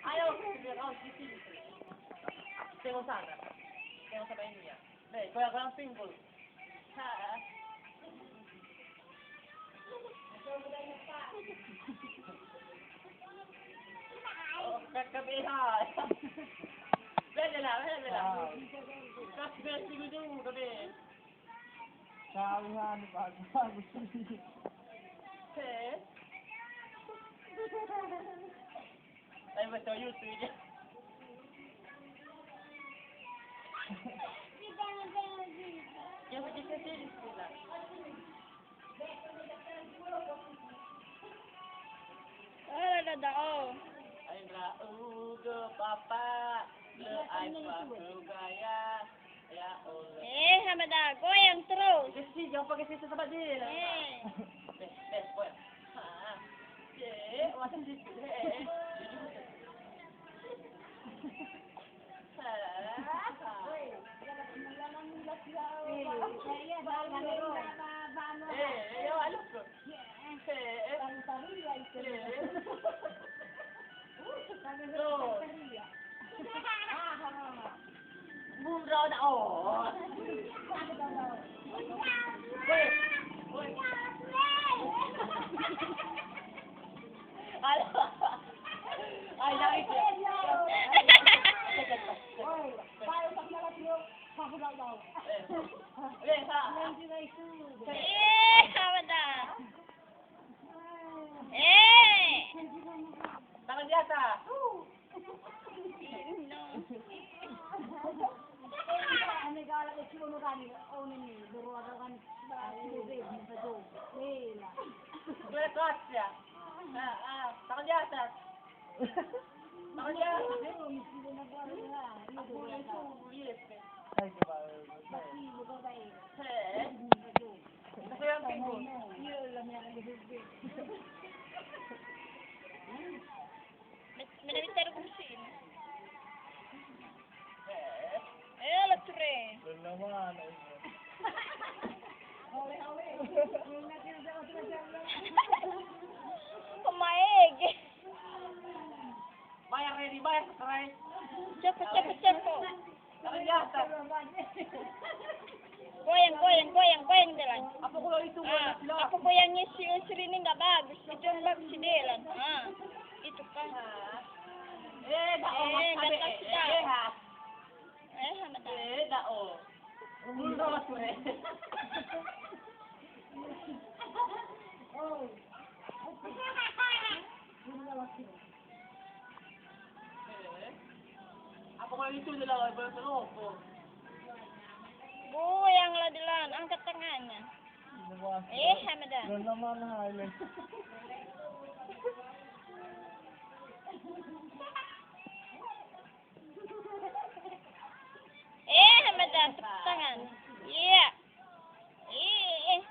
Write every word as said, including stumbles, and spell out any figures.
Ayo, tengo sana. Tengo sana ini ya. Nih, goyang-goyang pinggul. Ha. Oh, K K B H. Bela, bela, bela. K K B H dulu, K B. Kalian bagus, bagus. He. Ayo, betul YouTube ya. Yang begitu sih, bismillah. Oh, ada, ada, oh. Ayo, ndra'ugö, Papa. Le, ayo, Papa, gaya. Ya Allah. Eh, Hamada, goyang terus. Kesi, jangan pakai sisa sama dia. Eh. Eh, eh, goyang. Ha. Eh, masa di, eh, eh. Ha. Eh, eh, ya, ayo. Eh, eh. Eh. Tuh. Mundur dah, oh. Woi, woi. Ayo. Ayo, jangan itu. Woi, baru tak kenal aku. Aku dah tahu. Eh. Eh, ha. Eh, apa dah? Eh. Tangan di atas. No. Ane galak kecil ono kali, oh, ini, baru ada kan, baru ada kan, baru ada kan. Boleh kelas ya? Ah, ah, tangan di atas. Tangan di atas. Aku boleh suruh, yes. Hai, coba. Masih, bukan baik. He. Kasi yang pinggul. Iya, lah, merah di bibir. Me, me na bicara kung sini. Eh, la ture. Pemaege. Bayar, ready, bayar, serai. Cepo, cepo, cepo. Goyang, goyang, goyang, goyang, jalan. Apa kalau itu? Ah, apa goyangnya si Usri ini nggak bagus? Itu yang bagus si Delan. Ah, itu kan. Eh, nggak, eh, nggak tahu kita. Eh, eh, eh, ha. Eh, Hamada. Eh, nggak, oh. Mundur, Mas, eh. Oh. Apa kalau itu dia lah, berapa rokok? Goyang lah, Dilan, angkat tangannya. Eh, Hamada. Belum mana, ini. Eh, Hamada, tepuk tangan. Iya. Eh, eh.